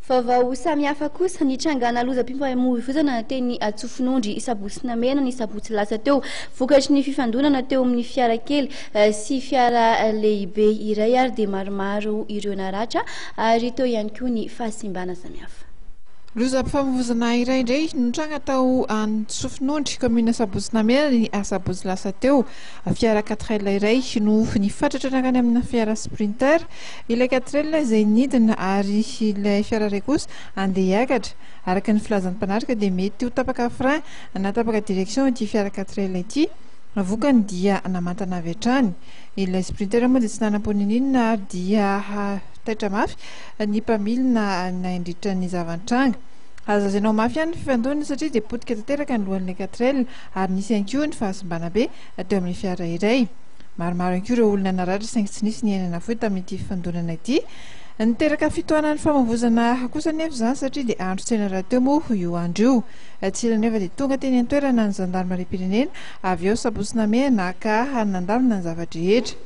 Vaovao samihafa kosa, nitrangana lozam-pifamoivoizana teny Antsofinondry Sabotsy Namehana ny sabotsy lasa teo. Vokatry ny fifandonana teo amin'ny fiara kely sy fiara lehibe iray ary dia maromaro ireo naratra ary teo ihany koa ny fahasimbana samihafa. Lozam-pifamoivoizana iray indray no nitranga tao Antsofinondry, kaominina Sabotsy Namehana ny asabotsy lasa teo. Fiara quatre L iray no nifatratra nankany amina fiara Sprinter. Ilay quatre-L izay nidina ary ilay fiara iray kosa andeha hiakatra. Araka ny filazan'ny mpanatrika dia mety ho tapaka frein na tapaka direction ity fiara quatre-L ity. Vokany dia namantana avy hatrany. Ilay sprinter moa dia tsy nanam-po niniana ary dia taitra mafy ny mpamily na nandritra ny zava-nitranga. Azo lazaina ho mafy ihany ny fifandonana satria dia potika tanteraka ny lohan'ilay quatre-L ary nisy ihany koa ny fahasimbana be teo amin'ny fiara iray. Maromaro ihany koa ireo olona naratra saingy tsy nisy ny aina nafoy tamin'ity fifandonana ity. Niteraka fitohanan'ny famoivozana kosa anefa izany satria dia andro tsena rahateo moa io andro io. Tsy ela anefa dia tonga teny an-toerana ny zandarimariam-pirenena avy ao Sabotsy Namehana ka nandamina ny zava-drehetra.